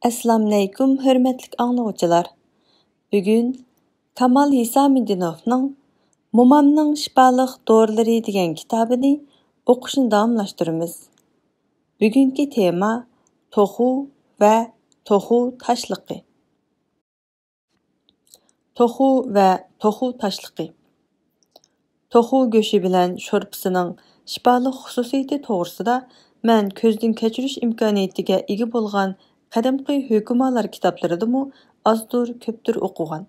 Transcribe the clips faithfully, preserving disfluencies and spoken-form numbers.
ئەسسالامۇئەلەيكۇم، ھۆرمەتلىك ئاڭلىغۇچىلار. بۈگۈن كامال ھېسامىدىنوفنىڭ مومامنىڭ شىپالىق دورىلىرى دېگەن كىتابىنى ئوقۇشنى داۋاملاشتۇرىمىز. بۈگۈنكى تېما: توخۇ ۋە توخۇ تاشلىقى. توخۇ ۋە توخۇ تاشلىقى. توخۇ گۆشى بىلەن شورپىسىنىڭ شىپالىق خۇسۇسىيىتى توغرىسىدا مەن كۆزدىن كەچۈرۈش ئىمكانىيىتىگە ئىگە بولغان قەدىمكى ھۆكۈمالار كىتابلىرىدىمۇ ئازدۇر كۆپتۇر ئوقۇغان.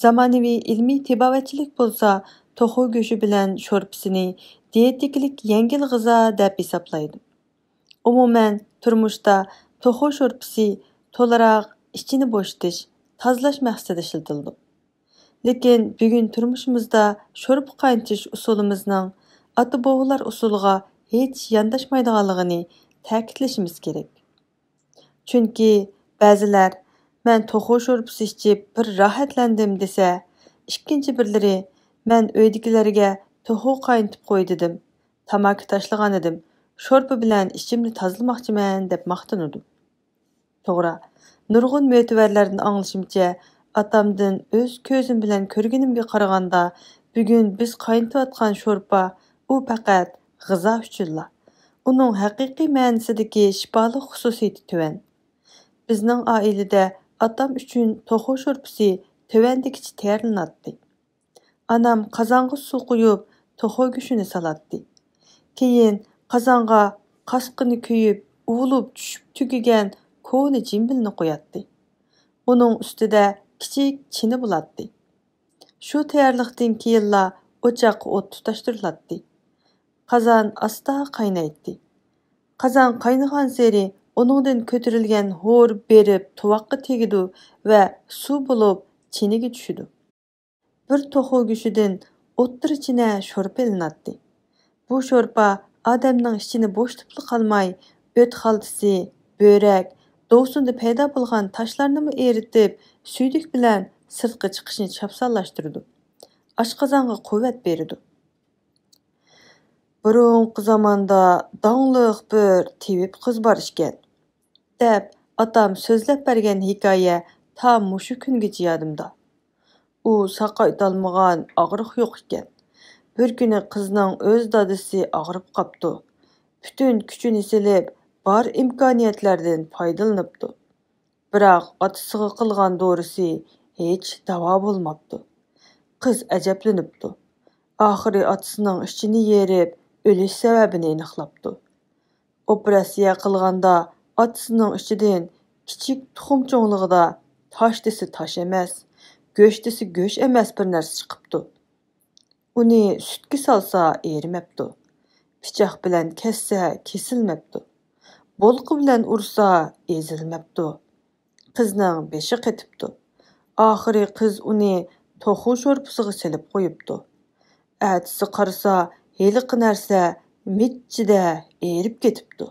زامانىۋى ئىلمىي تېبابەتچىلىك بولسا توخۇ گۆشى بىلەن شورپىسىنى دىيېتىكىلىك يەڭگىل غىزا دەپ ھېسابلايدۇ. ئومۇمەن، تۇرمۇشتا توخۇ شورپىسى تولىراق ئىچىنى بوشىتىش، تازىلاش مەقسىتىدە ئىشلىتىلىدۇ. لېكىن بۈگۈن تۇرمۇشىمىزدا شورپا قاينىتىش ئۇسۇلىمىزنىڭ ئاتا-بوۋىلار ئۇسۇلىغا ھېچ يانداشمايدىغانلىقىنى تەكىتلىشىمىز كېرەك. چۈنكى بەزىلەر، «مەن توخۇ شورپىسى ئىچىپ بىر راھەتلەندىم» دېسە، ئىككىنچى بىرلىرى، «مەن ئۆيدىكىلەرگە توخۇ قاينىتىپ قوي دېدىم، تاماكا تاشلىغانىدىم، شورپا بىلەن ئىچىمنى تازىلىماقچىمەن» دەپ ماختىنىدۇ. توغرا، نۇرغۇن مۆتىۋەرلەردىن ئاڭلىشىمچە، ئاتامدىن ئۆز كۆزۈم بىلەن كۆرگىنىمگە قارىغاندا، بۈگۈن بىز قاينىتىۋاتقان شورپا، ئۇ پەقەت غىزا ئۈچۈنلا. ئۇنىڭ ھەقىقىي مەنىسىدىكى شىپالىق خۇسۇسىيىتى تۆۋەن. بىزنىڭ ئائىلىدە ئاتام ئۈچۈن توخۇ شورپىسى تۆۋەندىكىچە تەييارلىناتتى. ئانام قازانغا سۇ قۇيۇپ، توخۇ گۆشىنى سالاتتى. كېيىن قازانغا قاسقىنى كۆيۈپ، ئۇۋۇلۇپ چۈشۈپ تۈگىگەن كونا جىمبىلنى قۇياتتى. ئۇنىڭ ئۈستىدە كىچىك چىنە بولاتتى. شۇ تەييارلىقتىن كېيىنلا ئوچاققا ئوت تۇتاشتۇرۇلاتتى. قازان ئاستا قاينايتتى. قازان قاينىغانسېرى ئۇنىڭدىن كۆتۈرۈلگەن ھور بېرىپ تۇۋاققا تېگىدۇ ۋە سۇ بولۇپ چىنىگە چۈشىدۇ. بىر توخۇ گۆشىدىن ئوتتۇرا چىنە شورپا ئېلىناتتى. بۇ شورپا ئادەمنىڭ ئىچىنى بوشىتىپلا قالماي، ئۆت خالتىسى، بۆرەك، دوۋسۇندا پەيدا بولغان تاشلارنىمۇ ئېرىتىپ، سۈيدۈك بىلەن سىرتقا چىقىشنى چاپسانلاشتۇرىدۇ. ئاشقازانغا قۇۋۋەت بېرىدۇ. بۇرۇنقى زاماندا داڭلىق بىر تېۋىپ قىز بار ئىكەن، دەپ ئاتام سۆزلەپ بەرگەن ھېكايە تا مۇشۇ كۈنگىچە يادىمدا. ئۇ ساقايتالمىغان ئاغرىق يوق ئىكەن. بىر كۈنى قىزنىڭ ئۆز دادىسى ئاغرىپ قاپتۇ. پۈتۈن كۈچىنى سېلىپ، بار ئىمكانىيەتلەردىن پايدىلىنىپتۇ. بىراق ئاتىسىغا قىلغان دورىسى ھېچ داۋا بولماپتۇ. قىز ئەجەبلىنىپتۇ. ئاخىرى ئاتىسىنىڭ ئىچىنى يېرىپ، ئۆلۈش سەۋەبىنى ئېنىقلاپتۇ. ئوپېراتسىيە قىلغاندا ئاتىسىنىڭ ئىچىدىن كىچىك تۇخۇم چوڭلۇقىدا تاش دېسە تاش ئەمەس، گۆش دېسە گۆش ئەمەس بىر نەرسە چىقىپتۇ. ئۇنى سۈتكە سالسا ئېرىمەپتۇ. پىچاق بىلەن كەسسە كېسىلمەپتۇ. بولقا بىلەن ئۇرسا ئېزىلمەپتۇ. قىزنىڭ بېشى قېتىپتۇ. ئاخىرى قىز ئۇنى توخۇ شورپىسىغا سېلىپ قويۇپتۇ. ئەتىسى قارىسا، ھېلىقى نەرسە مىچچىدە ئېرىپ كېتىپتۇ.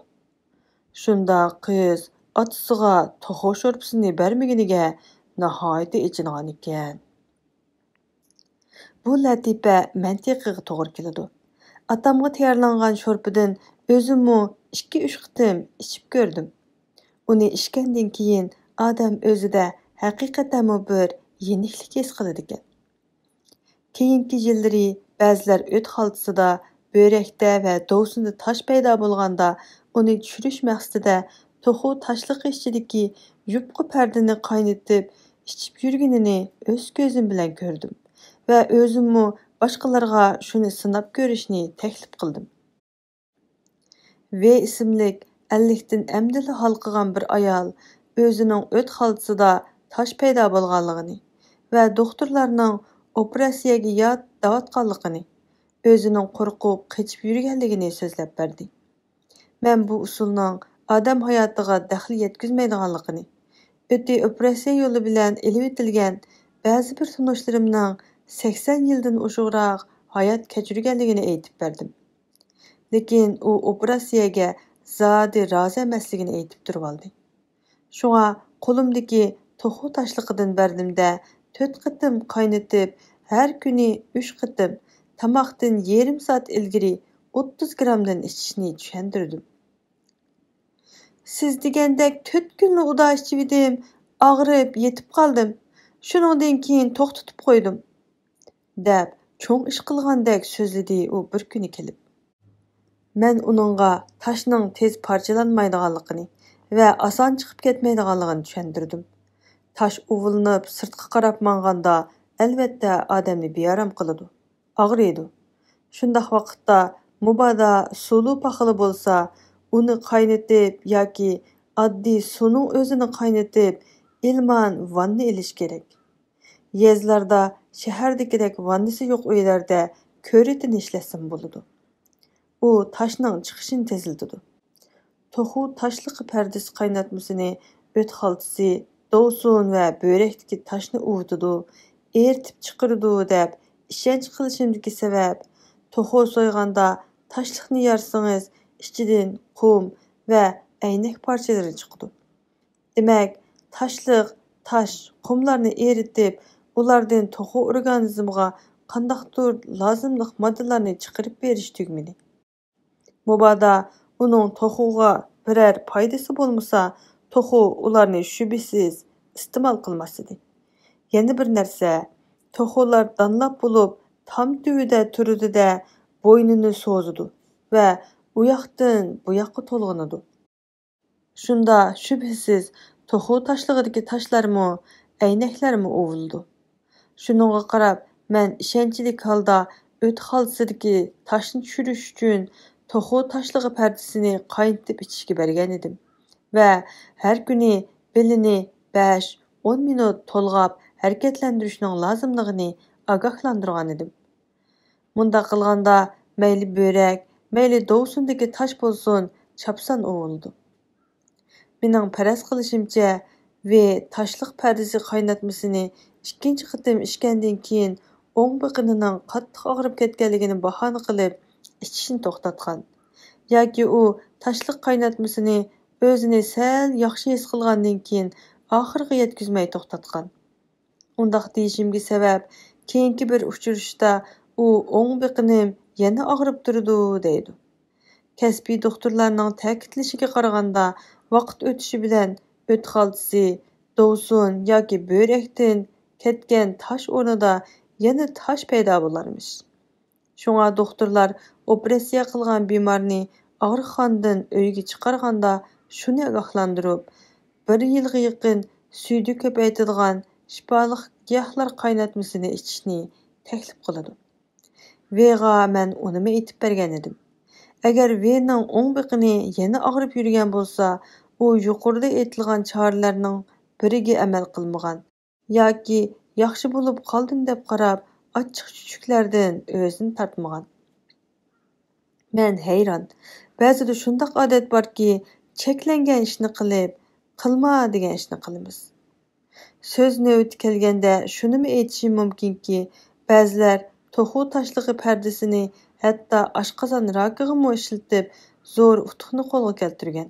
شۇنداق قىز ئاتىسىغا توخۇ شورپىسىنى بەرمىگىنىگە ناھايىتى ئېچىنغان ئىكەن. بۇ لەتىپە مەنتىقىغا توغرا كېلىدۇ. ئاتامغا تەييارلانغان شورپىدىن ئۆزۈممۇ ئىككى-ئۈچ قېتىم ئىچىپ كۆردۈم. ئۇنى ئىچكەندىن كېيىن ئادەم ئۆزىدە ھەقىقەتەنمۇ بىر يېنىكلىك ھېس قىلىدىكەن. كېيىنكى يىللىرى بەزىلەر ئۆت خالتىسىدا، بۆرەكتە ۋە دوۋسۇندا تاش پەيدا بولغاندا، ئۇنى چۈشۈرۈش مەقسىتىدە توخۇ تاشلىقى ئىچىدىكى يۇپقا پەردىنى قاينىتىپ ئىچىپ يۈرگىنىنى ئۆز كۆزۈم بىلەن كۆردۈم ۋە ئۆزۈممۇ باشقىلارغا شۇنى سىناپ كۆرۈشنى تەكلىپ قىلدىم. ۋېي ئىسىملىك ئەللىكتىن ئەمدىلا ھالقىغان بىر ئايال ئۆزىنىڭ ئۆت خالتىسىدا تاش پەيدا بولغانلىقىنى ۋە دوختۇرلارنىڭ ئوپېراتسىيەگە يات دەۋاتقانلىقىنى، ئۆزىنىڭ قورقۇپ قېچىپ يۈرگەنلىكىنى سۆزلەپ بەردى. مەن بۇ ئۇسۇلنىڭ ئادەم ھاياتىغا دەخلى يەتكۈزمەيدىغانلىقىنى، ئۆتى ئوپېراتسىيە يولى بىلەن ئېلىۋېتىلگەن بەزى بىر تونۇشلىرىمنىڭ سەكسەن يىلدىن ئوشۇقراق ھايات كەچۈرگەنلىكىنى ئېيتىپ بەردىم. لېكىن ئۇ ئوپېراتسىيەگە زادى رازى ئەمەسلىكىنى ئېيتىپ تۇرۇۋالدى. شۇڭا قولۇمدىكى توخۇ تاشلىقىدىن بەردىم-دە، تۆت قېتىم قاينىتىپ، ھەر كۈنى ئۈچ قېتىم، تاماقتىن يېرىم سائەت ئىلگىرى ئوتتۇز گرامدىن ئىچىشنى چۈشەندۈردۈم. سىز دېگەندەك تۆت كۈنلا ئۇدا ئىچىۋىدىم، ئاغرىپ يېتىپ قالدىم. شۇنىڭدىن كېيىن توختىتىپ قويدۇم، دەپ چوڭ ئىش قىلغاندەك سۆزلىدى ئۇ بىر كۈنى كېلىپ. مەن ئۇنىڭغا تاشنىڭ تېز پارچىلانمايدىغانلىقىنى ۋە ئاسان چىقىپ كەتمەيدىغانلىقىنى چۈشەندۈردۈم. تاش ئۇۋۇلىنىپ سىرتقا قاراپ ماڭغاندا، ئەلۋەتتە ئادەمنى بىئارام قىلىدۇ، ئاغرىيدۇ. شۇنداق ۋاقىتتا مۇبادا سۇلۇ پاخىلى بولسا، ئۇنى قاينىتىپ ياكى ئاددىي سۇنىڭ ئۆزىنى قاينىتىپ، ئىلمان ۋاننا ئېلىش كېرەك. يېزىلاردا شەھەردىكىدەك ۋاننىسى يوق ئۆيلەردە كۆرىتىنى ئىشلەتسىمۇ بولىدۇ. ئۇ تاشنىڭ چىقىشىنى تېزلىتىدۇ. توخۇ تاشلىقى پەردىسى قايناتمىسىنى ئۆت خالتىسى، دوۋسۇن ۋە بۆرەكتىكى تاشنى ئۇۋۇتىدۇ، ئېرىتىپ چىقىرىدۇ دەپ ئىشەنچ قىلىشىمدىكى سەۋەب، توخۇ سويغاندا تاشلىقنى يارسىڭىز، ئىچىدىن قۇم ۋە ئەينەك پارچىلىرى چىقىدۇ. دېمەك، تاشلىق تاش، قۇملارنى ئېرىتىپ، ئۇلاردىن توخۇ ئورگانىزمىغا قانداقتۇر لازىملىق ماددىلارنى چىقىرىپ بېرىش تۈگمىنى. مۇبادا ئۇنىڭ توخۇغا بىرەر پايدىسى بولمىسا، توخۇ ئۇلارنى شۈبھىسىز ئىستېمال قىلماس ئىدى. يەنە بىر نەرسە، توخۇلار دانلاپ بولۇپ، تام تۈۋىدە تۇرىدۇ-دە، بوينىنى سوزىدۇ ۋە ئۇ ياقتىن بۇ ياققا تولغىنىدۇ. شۇندا شۈبھىسىز توخۇ تاشلىقىدىكى تاشلارمۇ، ئەينەكلەرمۇ ئۇۋۇلىدۇ. شۇنىڭغا قاراپ، مەن ئىشەنچلىك ھالدا ئۆت خالتىسىدىكى تاشنى چۈشۈرۈش ئۈچۈن توخۇ تاشلىقى پەردىسىنى قاينىتىپ ئىچىشكە بەرگەنىدىم ۋە ھەر كۈنى بېلىنى بەش، ئون مىنۇت تولغاپ ھەرىكەتلەندۈرۈشنىڭ لازىملىقىنى ئاگاھلاندۇرغانىدىم. مۇنداق قىلغاندا مەيلى بۆرەك، مەيلى دوۋسۇندىكى تاش بولسۇن، چاپسان ئۇۋۇلىدۇ. مېنىڭ پەرەز قىلىشىمچە، ۋې تاشلىق پەردىسى قايناتمىسىنى ئىككىنچى قېتىم ئىچكەندىن كېيىن ئوڭ بېقىنىنىڭ قاتتىق ئاغرىپ كەتكەنلىكىنى باھانە قىلىپ ئىچىشنى توختاتقان. ياكى ئۇ تاشلىق قايناتمىسىنى ئۆزىنى سەل ياخشى ھېس قىلغاندىن كېيىن ئاخىرىغا يەتكۈزمەي توختاتقان. ئۇنداق دېيىشىمگە سەۋەب، كېيىنكى بىر ئۇچرىشىشتا ئۇ ئوڭ بېقىنىم يەنە ئاغرىپ تۇرىدۇ دەيدۇ. كەسپىي دوختۇرلارنىڭ تەكىتلىشىگە قارىغاندا، ۋاقىت ئۆتۈشى بىلەن ئۆت خالتىسى، دوۋسۇن ياكى بۆرەكتىن كەتكەن تاش ئورنىدا يەنە تاش پەيدا بولارمىش. شۇڭا دوختۇرلار ئوپېراتسىيە قىلغان بىمارنى ئاغرىقخانىدىن ئۆيگە چىقارغاندا شۇنى ئاگاھلاندۇرۇپ، بىر يىلغا يېقىن سۈيدۈك كۆپەيتىدىغان شىپالىق گىياھلار قايناتمىسىنى ئىچىشنى تەكلىپ قىلىدۇ. ۋېغا مەن ئۇنىمۇ ئېيتىپ بەرگەنىدىم. ئەگەر ۋېنىڭ ئوڭ بېقىنى يەنە ئاغرىپ يۈرگەن بولسا، ئۇ يۇقىرىدا ئېيتىلغان چارىلەرنىڭ بىرىگە ئەمەل قىلمىغان ياكى ياخشى بولۇپ قالدىم دەپ قاراپ، ئاچچىق چۈچۈكلەردىن ئۆزىنى تارتمىغان. مەن ھەيران. بەزىدە شۇنداق ئادەت باركى، چەكلەنگەن ئىشنى قىلىپ، قىلما دېگەن ئىشنى قىلىمىز. سۆز نۆۋىتى كەلگەندە شۇنىمۇ ئېيتىشىم مۇمكىنكى، بەزىلەر توخۇ تاشلىقى پەردىسىنى ھەتتا ئاشقازان راكىغىمۇ ئىشلىتىپ، زور ئۇتۇقنى قولغا كەلتۈرگەن.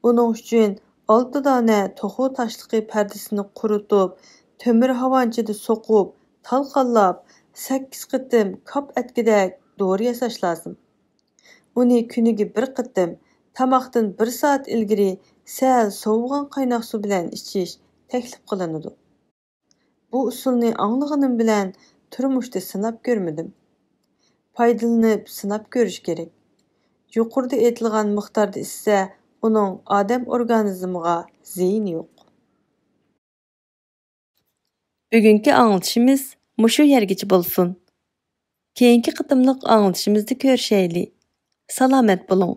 ئۇنىڭ ئۈچۈن ئالتە دانە توخۇ تاشلىقى پەردىسىنى قۇرۇتۇپ، تۆمۈر ھاۋانچىدا سوقۇپ، تالقانلاپ، سەككىز قېتىم كاپ ئەتكۈدەك دورا ياساش لازىم. ئۇنى كۈنىگە بىر قېتىم، تاماقتىن بىر سائەت ئىلگىرى سەل سوۋۇغان قايناق سۇ بىلەن ئىچىش تەكلىپ قىلىنىدۇ. بۇ ئۇسۇلنى ئاڭلىغىنىم بىلەن تۇرمۇشتا سىناپ كۆرمىدىم. پايدىلىنىپ سىناپ كۆرۈش كېرەك. يۇقىرىدا ئېيتىلغان مىقداردا ئىچسە، ئۇنىڭ ئادەم ئورگانىزمىغا زىيىنى يوق. بۈگۈنكى ئاڭلىتىشىمىز مۇشۇ يەرگىچە بولسۇن. كېيىنكى قېتىملىق ئاڭلىتىشىمىزدا كۆرۈشەيلى. سالامەت بولۇڭ.